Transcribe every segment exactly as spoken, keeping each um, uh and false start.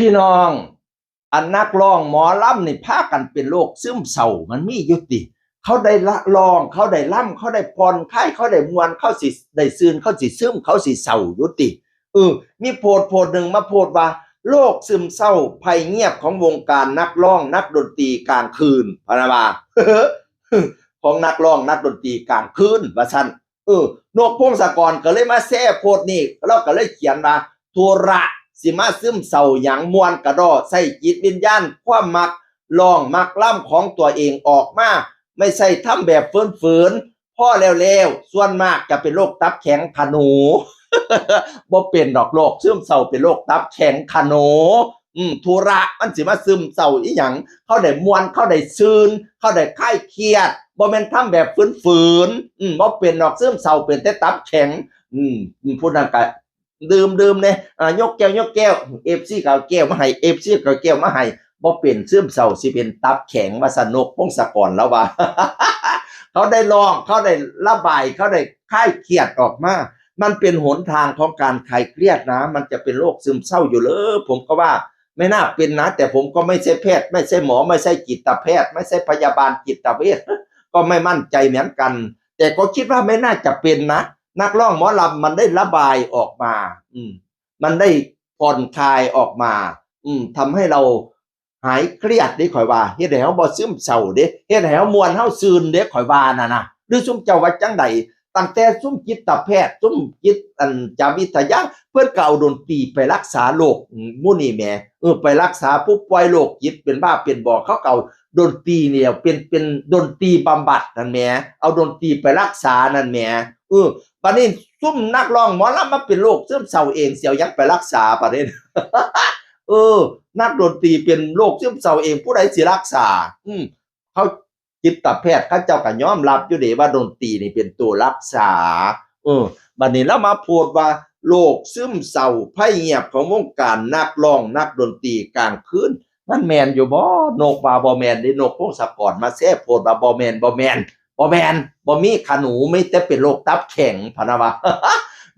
พี่น้อง อันนักร้องหมอลำนี่พากันเป็นโรคซึมเศร้า มันมีอยู่ติ เขาได้ละร้อง เขาได้ลำ เขาได้ผ่อนคลาย เขาได้ม่วน เขาสิได้ซื่น เขาสิซึม เขาสิเศร้าอยู่ติ เออ มีโพสต์โพสต์หนึ่งมาโพสต์ว่า โรคซึมเศร้าภัยเงียบของวงการนักร้องนักดนตรีกลางคืน พะนะว่า ของนักร้องนักดนตรีกลางคืน ว่าซั่น เออ นกพงศกรก็เลยมาแชร์โพสต์นี่ ลาวก็เลยเขียนว่า ธุระสิมาซึมเศร้าหยัง ม่วนกะด้อ ใช้จิตวิญญาณความมัก ร้องมักลำของตัวเองออกมา ไม่ใช่ทำแบบฝืนๆ พอแล้วแล้ว ส่วนมากจะเป็นโรคตับแข็งขะหนู บ่เป็นดอก โรคซึมเศร้าเป็นโรคตับแข็งขะหนู อืม ธุระมันสิมาซึมเศร้าอีหยัง เขาได้ม่วน เขาได้ซื่น เขาได้คลายเครียด บ่แม่นทำแบบฝืนๆ อืม บ่เป็นดอก ซึมเศร้าเป็นแต่ตับแข็ง อืม อืม ผู้นั้นก็ดื่มๆ เนี่ย อ่า ยกแก้ว ยกแก้ว เอฟซี ก็เอาแก้วมาให้ เอฟซี ก็เอาแก้วมาให้ บ่เป็นซึมเศร้า สิเป็นตับแข็ง ว่าซั่น นกพงศกรลาวว่า เขาได้ร้อง เขาได้ระบาย เขาได้คลายเครียดออกมา มันเป็นหนทางของการคลายเครียดนะ มันจะเป็นโรคซึมเศร้าอยู่เหรอ ผมก็ว่าไม่น่าเป็นนะ แต่ผมก็ไม่ใช่แพทย์ ไม่ใช่หมอ ไม่ใช่จิตแพทย์ ไม่ใช่พยาบาลจิตเวช ก็ไม่มั่นใจเหมือนกัน แต่ก็คิดว่าไม่น่าจะเป็นนะ นักร้องหมอลำมันได้ระบายออกมา อืม มันได้ผ่อนคลายออกมา อืม ทำให้เราหายเครียดเด้ ข้อยว่า เฮ็ดให้เฮาบ่ซึมเศร้าเด้ เฮ็ดให้เฮาม่วน เฮาซื่นเด้ ข้อยว่าน่ะนะ หรือซุมเจ้าว่าจั่งใด ตั้งแต่ซุมจิตแพทย์ ซุมจิต อัน จาวิทยา เพิ่นก็เอาดนตรีไปรักษาโรค อืม หมู่นี้แหม เออ ไปรักษาผู้ป่วยโรคจิตเป็นบ้าเป็นบอ เขาก็เอาดนตรีเนี่ย เป็น เป็นดนตรีบำบัดนั่นแหม เอาดนตรีไปรักษานั่นแหม เออ บัดนี้ซุมนักร้องหมอลำมาเป็นโรคซึมเศร้าเอง สิเอาหยังไปรักษา บัดนี้ เออ นักดนตรีเป็นโรคซึมเศร้าเอง ผู้ใดสิรักษา อืม เขาจิตแพทย์เขาเจ้าก็ยอมรับอยู่เด้ว่าดนตรีนี่เป็นตัวรักษา เออ บัดนี้ลาวมาโพสต์ว่า โรคซึมเศร้าภัยเงียบของวงการนักร้องนักดนตรีกลางคืน มันแม่นอยู่บ่ นกว่าบ่แม่นเด้ นกพงศกรมาแชร์โพสต์ว่าบ่แม่น บ่แม่น บ่แม่น บ่มีขะหนู มีแต่เป็นโรคตับแข็ง พะนะว่า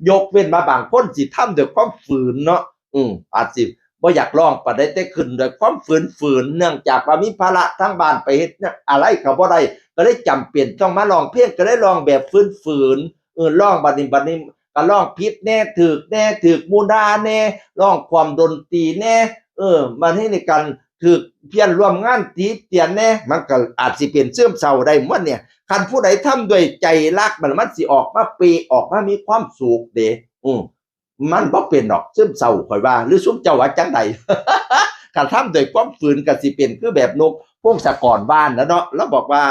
ยกเว้นว่าบางคนสิทำด้วยความฝืนเนาะ อืม อาจสิบ่อยากร้องปานใด แต่ขึ้นด้วยความฝืนๆ เนื่องจากว่ามีภาระทางบ้าน ไปเฮ็ดเนี่ยอะไรก็บ่ได้ ก็เลยจำเป็นต้องมาร้องเพลง ก็เลยร้องแบบฝืนๆ เออ ร้องบัดนี้ บัดนี้ก็ร้องผิดแน่ ถูกแน่ ถูกหมู่ด่าแน่ ร้องความดนตรีแน่ เออ บัดนี้ในการถูกเพื่อนร่วมงานติเตียนแน่ มันก็อาจสิเป็นซึมเศร้าได้หมดเนี่ย คันผู้ใดทำด้วยใจรัก มัน มันสิออกมาเปะ ออกมามีความสุขเด้ อืม มันบ่เป็นดอก ซึมเศร้า ข้อยว่า หรือซุมเจ้าว่าจั่งใด คันทำด้วยความฝืนก็สิเป็นคือแบบนกพงศกรว่านั่นแหละเนาะ ลาวบอกว่า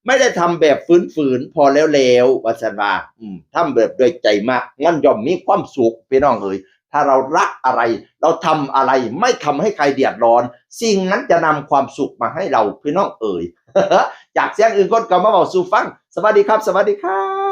ไม่ได้ทำแบบฝืนๆ พอแล้วแล้ว ว่าซั่นว่า อืม ทำแบบด้วยใจมัก มันย่อมมีความสุข พี่น้องเอ๋ย ถ้าเรารักอะไร เราทำอะไร ไม่ทำให้ใครเดือดร้อน สิ่งนั้นจะนำความสุขมาให้เรา พี่น้องเอ๋ย จากเสียงอื่นคนก็มาเว้าสู่ฟัง สวัสดีครับ สวัสดีครับ